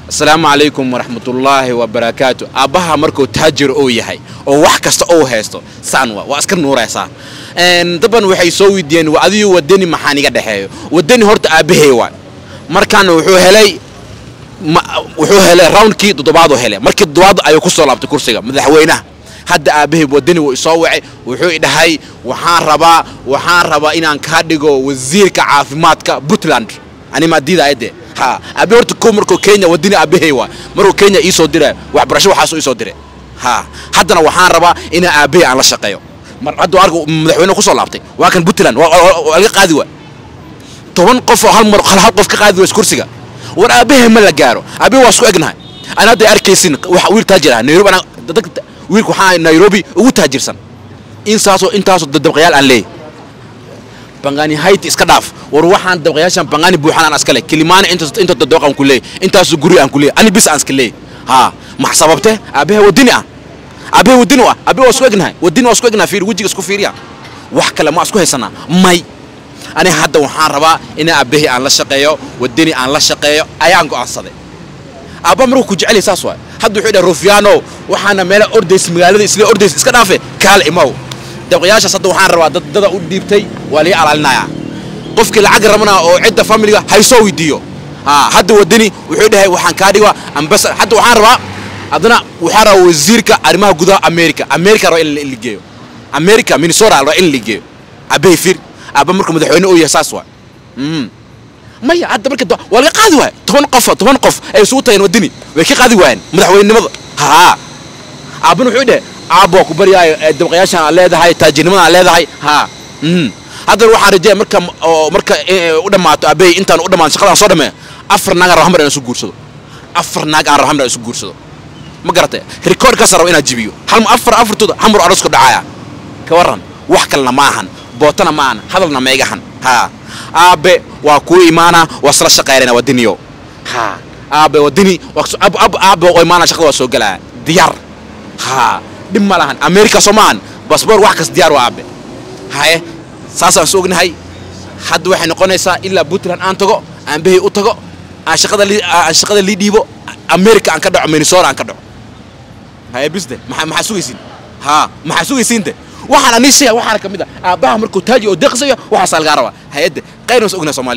Asalaamu calaykum waraxmatullaahi wabarakaatu. Aabbaha markuu taajir uu yahay oo wax kasta uu haysto, saan waa iska nuuraysaa. Daban waxay soo weydiiyeen, wa adigu Wadani maxaan iga dhexeeyo? Wadani horta aabbahay waay. Markaana wuxuu helay, wuxuu helay roundkii toddobaad uu helay. Markii toddobaad ayuu ku soo laabtay kursiga madaxweynaha. Hadda aabbahay Wadani wuu isoo wacay, wuxuu idhahay, waxaan rabaa inaan kaa dhigo wasiirka caafimaadka Puntland. Ani maa diidaya dee? Ha, aabe horta ko markuu Kenya, Wadani aabbahay waay, markuu Kenya iisoo diray waxbarasho, waxaasuu iisoo diray. Ha, haddana waxaan rabaa inaan aabbahay aan la shaqeeyo. Mar hadda arku madaxweyne kusoo laabtay, waa kan Puntland waa laga qaadi waay. 10 qof oo hal mar hal qof ka qaadi waysa kursiga. War aabbahay ma la gaaro, aabbahay waa isku egnahay. Ana hadda arkaysin waxa wiil taajir ah Nairobi, ana dadka wiilka waxaa Nairobi ugu taajirsan, insaasoo intaasoo dabaqyaal aan leeyahay. Pangani Heights iska dhaaf. War waxaan dabaqyaashan Pangani buuxan aan iska leh. Kilimani inta inta dabaq aan ku leeyahay, intaasoo guri aan ku leeyahay, ani bis aan iska leeyahay. Ha, max sababte? Aabbahay Wadani ah, aabbahay Wadani ah, aabbahay waa isku egnahay, Wadani waa isku egnahay. Fiir wejiga, isku fiiriya, wax kale ma isku haysanaa? May. Ani hadda waxaan rabaa in aabbahay aan la shaqeeyo, Wadani aan la shaqeeyo ayaan go'aansaday. Aabba markuu ku jecel yahay saas waay. Hadda wuxuu dhahay, "Rufiano, waxaana meela ordays magaalada isla ordays iska dhaafe, kaale imow dabaqyaashaas." Hadda waxaan rabaa dad dada u dhiibtay, waa laga alaalinayaa. Qofkii lacag rabana oo cidda familiga haysoo weydiiyo. Ha, hadda Wadani wuxuu dhahay, "Waxaan kaa dhigaa ambassador." Hadda waxaan rabaa, haddana waxaan rabaa wasiirka arrimaha gudaha America. America rabaa in la geeyo, America Minnesota rabaa in la geeyo. Aabbahay fir, aabba markuu madaxweyne uu yahay saas waay. Maya, hadda marka waa laga qaadi waaya. 10 qof, 10 qof ay isugu tageen Wadani, way ka qaadi waayeen madaxweynenimada. Haa, aabbana wuxuu dhahay, "Aabbo, waa ku baryaayo dabaqyaashan aad leedahay, taajirnimadan aad leedahay." Ha, haddana waxaan rajeeya marka oo marka u dhammaato aabbahay, intaan u dhammaan shaqadaan soo dhameeyo, afar naag aan rabo hamar inaan isu guursado. Afar naag aan rabo hamar inaan isu guursado, ma garatay? Rikoodhkaas rabo inaan jibiyo. Hal afar, afartooda hamar aroosku dhacaya, ka warran? Wax kalena ma ahan, bootana ma ahan, hadalna ma igahan. Ha, aabe waa kuu imaana, waa isla shaqaynayna Wadaniyo. Ha, aabe Wadani aabe oo imaana, shaqada waa soo galaya, diyaar. Ha, dhib ma lahan. America soo maahan, basboor wax kas diyaar waa aabe. Haye, saasaan is ognahay. Hadda waxay noqonaysaa ilaa Puntland aan tago, aan behay u tago, aan shaqada lii dhiibo, America aan ka dhaco, Minnesota aan ka dhaco. Haye, bisde maxaa sugaysiin? Ha, maxaa sugaysiin de? Waxaan anii sheega, waxaana ka mid ah aabbaha markuu taaji oo deeqsayo, waxaasaa lagaa rabaa. Hay-adda qayr was ognahay Soomaaliya.